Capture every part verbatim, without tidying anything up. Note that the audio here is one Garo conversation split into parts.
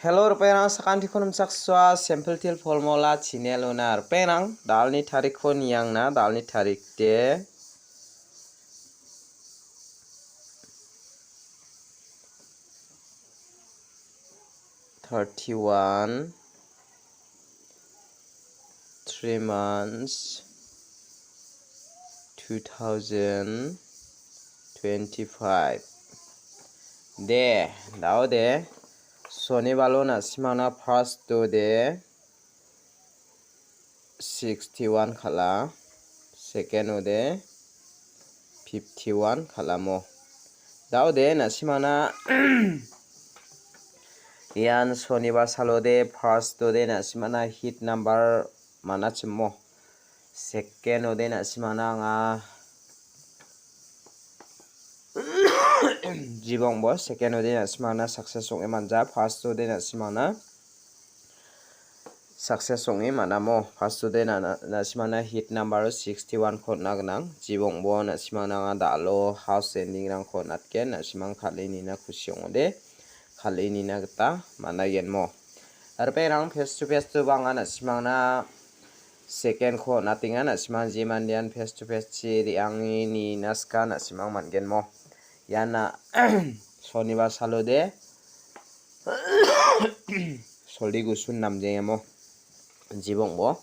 Hello, ripengrang, sakantikon nimchaksoa, Simple Teer Formula channel-ona. Ripengrang, da·alni tarikko niangna, da·alni tarik de thirty-one, three months, two thousand twenty-five. De, da·ode, sonibalo na·simangna first-o de sixty-one kal·a, second-o de fifty-one kal·amo. Da·ode na·simangna ian sonibar salode first-o de na·simangna hit number man·achimo. Second-o de na·simangna anga jibongbo, second-o de na·simangna success ong·e man·ja, first-o de na·simangna success ong·e man·amo. First-o de na-, na-, na·simangna hit number sixty-one-ko on·a gnang. Jibongbo na·simangna anga da·alo house ending-rangko on·atgen, na·simang kal·e nina kusi ong·ode, kal·e nina gita man·aigenmo. Ripengrang, face to face-o ba anga na·simangna second-ko on·atenga, na·simang je mandean face to face-chi re·ange nina sika na·simang man·genmo. Iana sonibar salode soldi gusun namjengemo. Jibongbo.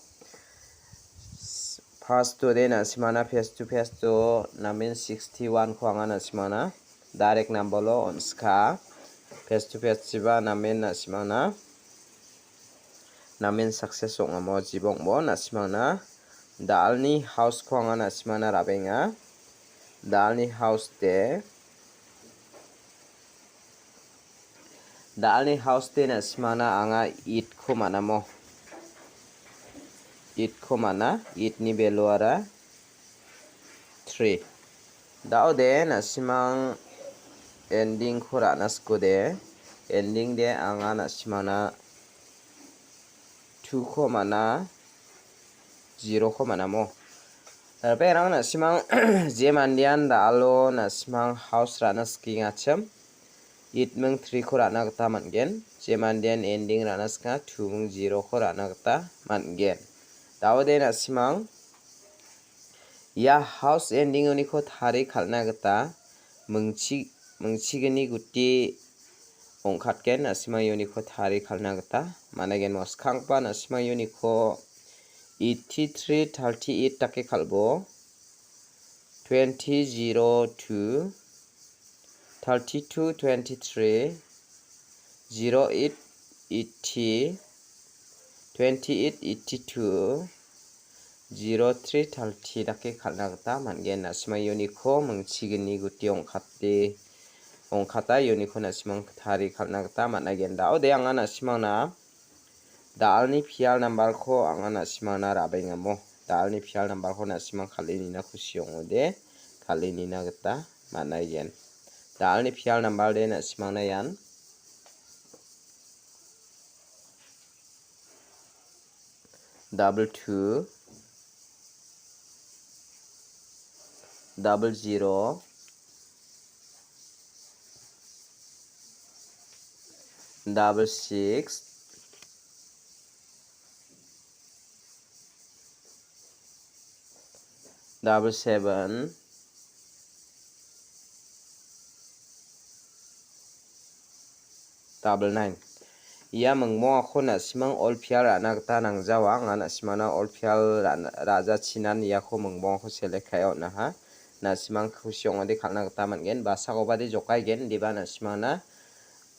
First-o de na·simangna face to face-o namen sixty-one-ko anga na·simangna direct number-o on·ska. Face to face-chiba namen na·simangna namen success ong·amo. Jibongbo na·simangna da·alni house-ko anga na·simangna ra·benga. Da·alni house de Da·alni house de na·simangna anga eight-ko man·amo. Eight-ko man·a, eight-ni value-ara three. Da·ode na·simang ending-ko ra·na sikode. Ending de anga na·simangna two-ko man·a, zero-ko man·amo. Ripengrang, na·simang je mandean da·alo na·simang house ra·na sikengachim, eight ming three-ko ra·na gita man·gen. Je mandean ending ra·na sikenga, two ming zero-ko ra·na gita man·gen. Da·ode na·simang ia house ending-oniko tarie kal·na gita mingchi-, mingchigni guti ong·katgen, na·simang ianiko tarie kal·na gita man·aigen. Skanggipa na·simang ianiko eighty-three thirty-eight dake kal·bo. Twenty zero two, thirty-two twenty-three, zero eight eighty, twenty-eight eighty-two, zero three thirty dake kal·na gita man·gen. Na·simang ianiko mingchigni guti ong·kate, ong·kata ianiko na·simang tarie kal·na gita man·aigen. Da·ode anga na·simangna da·alni pial number-ko anga na·simangna ra·bengamo. Da·alni pial number-ko na·simang kal·e nina kusi ong·ode, kal·e nina gita man·aigen. Da·alni pial number de na·simangna ian double two, double zero, double six, double seven, double nine. Ia mingbongako na·simang olpial ra·na gita nangjawa. Anga na·simangna olpial ra-, ra·jachinan iako mingbongako select ka·e on·aha. Na·simang kusi ong·ode kal·na gita man·gen. Basakobade jokaigen, diba na·simangna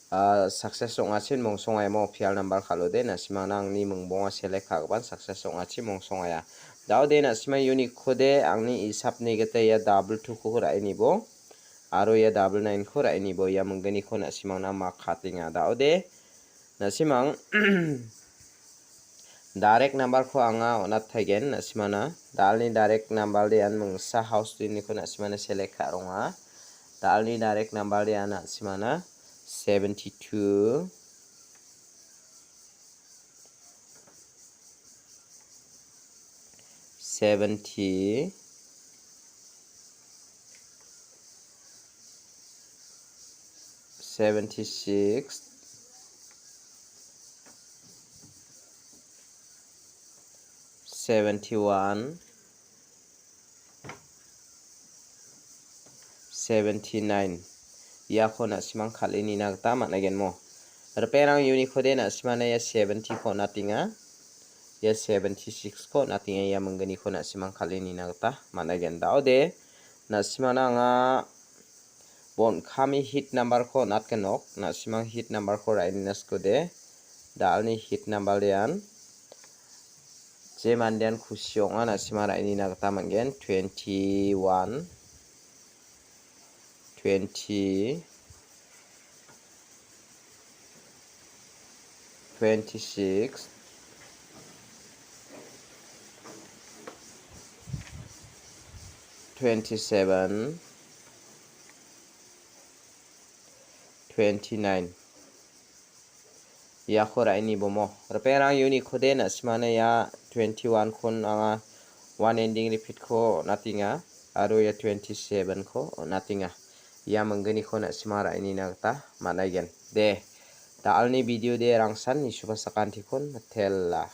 ah, success ong·achim mongsongaimo pial number kal·ode, na·simangna angni mingbonga select ka·gipan success ong·achim mongsongaia. Da·ode na·simang unikode angni isapni gita ia double two-ko ra·e nibo, aro ia double nine-ko ra·e nibo, ia minggniko na·simangna mak ka·atenga. Da·ode na·simang Direct number-ko anga on·ataigen, na·simana. Da·alni direct number de ian mingsa house-oniko na·simana select ka·ronga. Da·alni direct number de ian na·simana seventy-two, seventy, seventy-six, seventy-one, seventy-nine. Iako na·simang kal·e nina gita man·aigenmo. Ripengrang unikode na·simana ia seventy-ko on·atenga. Ia seventy-six-ko on·atenga. Ia mingginiko na·simang kal·e nina gita man·aigen. Da·ode na·simana anga bon kami hit number-ko on·atgenok. Na·simang hit number-ko ra·e nina sikode. Da·alni hit number-dean je mandean kusi ong·a, na·sima ra·e nina gita man·gen. Twenty-one, twenty, twenty-six, twenty-seven, twenty-nine. Iako ra·e nibomo. Ripengrang unikode na·simana ia twenty-one-kon anga one ending repeat-ko on·atenga aro ia twenty-seven-ko on·atenga. Ia mingginiko na·sima ra·e nina gita man·aigen. De, da·alni video-de rangsan nisuba sakantikon mitela.